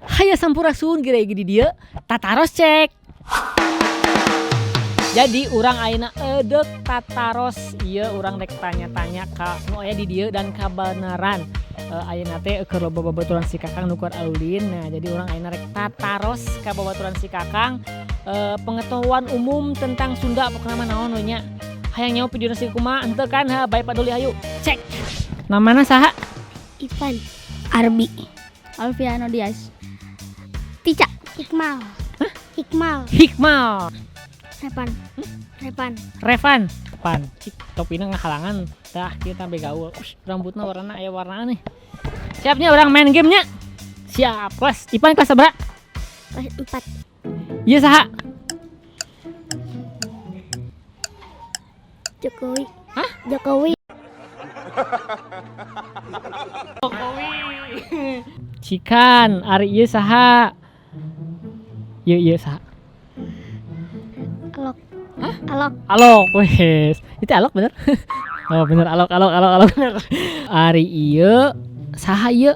Hayo sampurasun geura di dieu tataros cek. Jadi urang ayeuna edek tataros ieu urang rek tanya-tanya ka nu aya di dieu dan kabeneran ayeuna teh keur loba babaturan si Kakang nu keur aulin. Nah, jadi urang ayeuna rek tataros ka babaturan si Kakang pengetahuan umum tentang Sunda pokona mah naon we nya. Hayang nyaho videona si kumaha henteu kan ha bae paduli hayu cek. Namana saha? Ivan. Arbi. Alfiano Dias. Tica. Hikmal. Hah? Hikmal. Hikmal. Revan. Revan. Revan. Pan, cik topina ngahalangan. Tah kita begaul. Rambutna warna aya warna nih. Siapnya orang main gamenya? Siap, kelas. Ipan kelas sabaraha? Kelas 4. Ieu saha? Jokowi. Hah? Jokowi. Jokowi. Cikan, ari ieu saha? Ieu ieu saha? Alok. Hah? Alok. Alok, wes. Itu alok bener? Oh bener, alok, alok, alok, alok bener. Ari ieu saha ieu?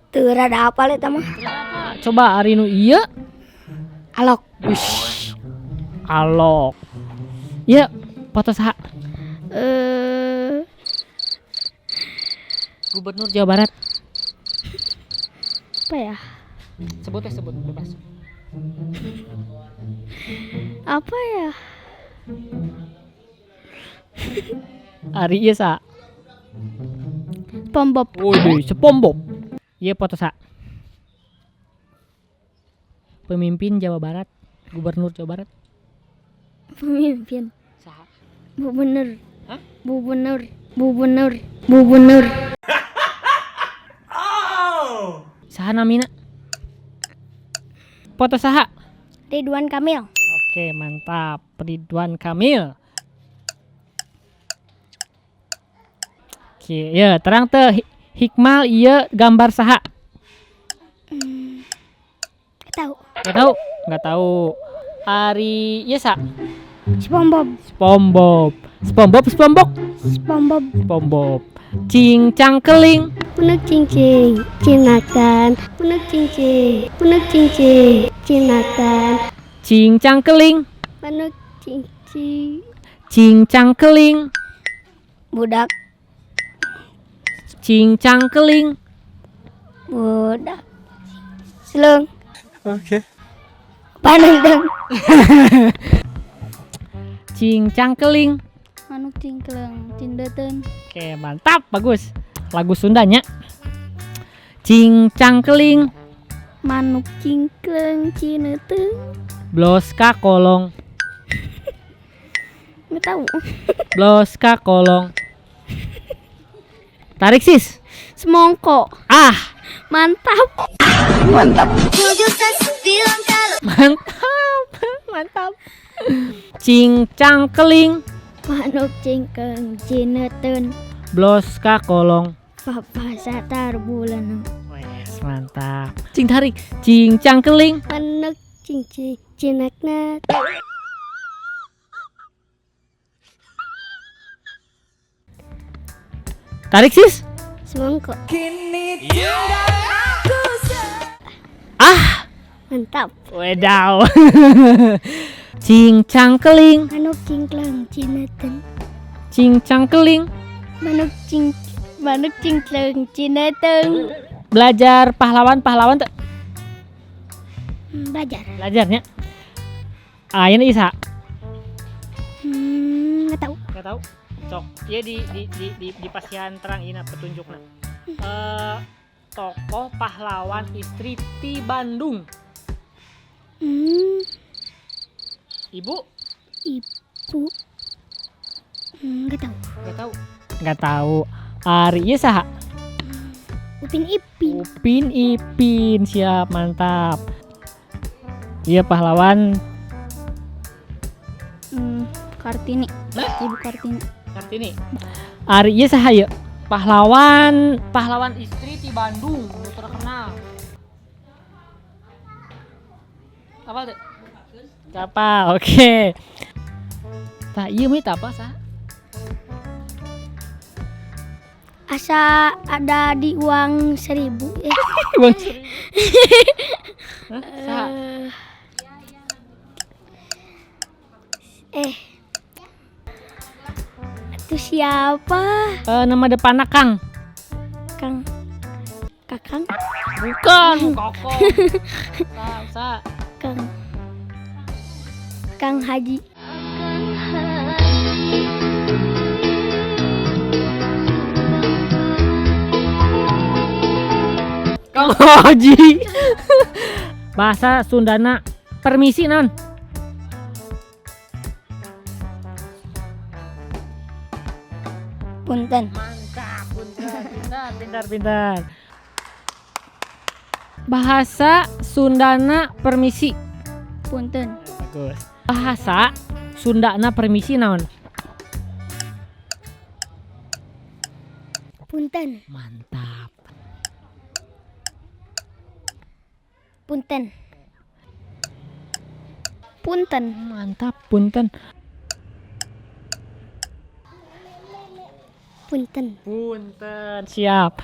Teu rada apal eta mah. Coba ari nu ieu. Alok. Wish. Alok. Ieu foto saha? Gubernur Jawa Barat. Apa ya? Sebut ya, sebut bebas. Apa ya? Ari ieu sa? SpongeBob. Waduh, SpongeBob. Ieu foto sa? Pemimpin Jawa Barat, Gubernur Jawa Barat. Pemimpin. Saha? Gubernur. Hah? Gubernur. Gubernur. Gubernur. Saha namina? Foto saha? Ridwan Kamil. Oke, mantap. Ridwan Kamil. Oke, ya terang teh Hikmal ieu gambar saha? Nggak tahu. Nggak tahu? Nggak tahu. Ari ieu sa? SpongeBob. SpongeBob. SpongeBob, SpongeBob. SpongeBob. SpongeBob. Cincang keling. Punuk cincin, cinakan. Punuk cincin, punuk cincin, cinakan. Cincang keling. Punuk cincin. Cincang keling. Budak. Cincang keling. Budak. Selung. Oke. Panendeng. Cincang keling. Manuk cingkleung, cindeteun. Oke, mantap, bagus. Lagu Sundanya. Cincang keling. Manuk cingkleung, cineteun. Bloska kolong. Nggak tahu. Bloska kolong. Tarik sis. Semongko. Ah. Mantap. Mantap. Mantap. Mantap. Cincang keling. Manuk cingkleung, cineteun. Bloska kolong. Papa satar bulan. Wes, mantap. Cing tarik. Cincang keling. Manuk cincin cinakna. Tarik sis. Semongko. Ah. Mantap. Wedaw. Cincang keling. Manuk cingkleung cineteun. Cincang keling. Manuk cing manuk cingkleung cineteun. Belajar pahlawan-pahlawan tuh. Belajar. Belajarnya. Ah, ini Isa. Nggak tahu. Nggak tahu. Cok. Iya di pasihan terang ini petunjukna. Tokoh pahlawan istri ti Bandung. Ibu? Ibu. Nggak tahu. Nggak tahu. Nggak tahu. Ari ieu saha? Upin Ipin. Upin Ipin, siap, mantap. Iya pahlawan. Kartini. Hah? Ibu Kartini. Kartini. Ari ieu saha ieu? Pahlawan, pahlawan istri di Bandung, nu terkenal. Apa tuh? Siapa? Oke. Tah ieu mah apa sah? Asa ada di uang 1000 ya. Uang 1000. Hah? Saha? Eh. Itu siapa? Nama depannya Kang. Kang. Kakang? Bukan, Koko. Sa, sa. Kang. Kang Haji. Kang Haji. Bahasa Sundana permisi non. Punten. Mantap, punten. Pintar, pintar, pintar. Bahasa Sundana permisi. Punten. Bagus. Bahasa Sundana permisi naon? Punten. Mantap. Punten. Punten. Mantap, punten. Punten. Punten, siap.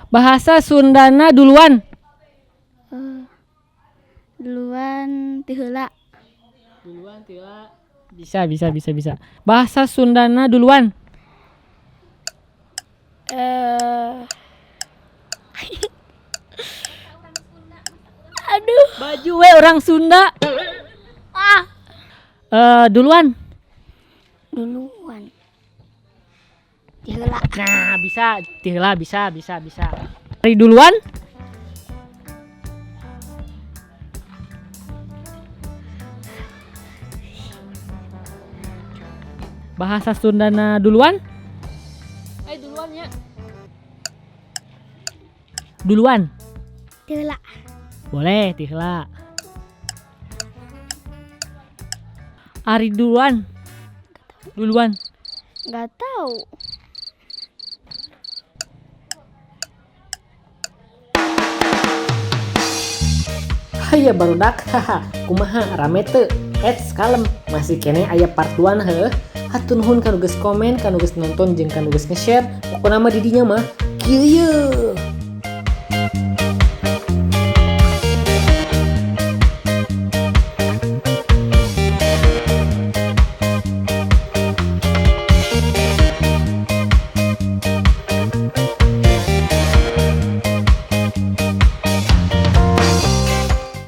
Bahasa Sundana duluan. Duluan ti heula. Duluan ti heula. Bisa, bisa, bisa, bisa. Bahasa Sundana duluan. Aduh. Baju we orang Sunda. Ah. Duluan. Duluan. Ti heula. Nah, bisa. Ti heula bisa, bisa, bisa. Dari duluan. Bahasa Sundana duluan? Duluan ya. Duluan. Ti heula. Boleh, ti heula. Ari duluan. Duluan. Nggak tahu. Haya barudak, haha, kumaha rame teu? Eits, kalem, masih keneh aya part 2 heuh. Hatur nuhun kanu geus komen, kanu geus nonton jeung kanu geus nge-share. Pokona mah di dinya mah kieu yeuh.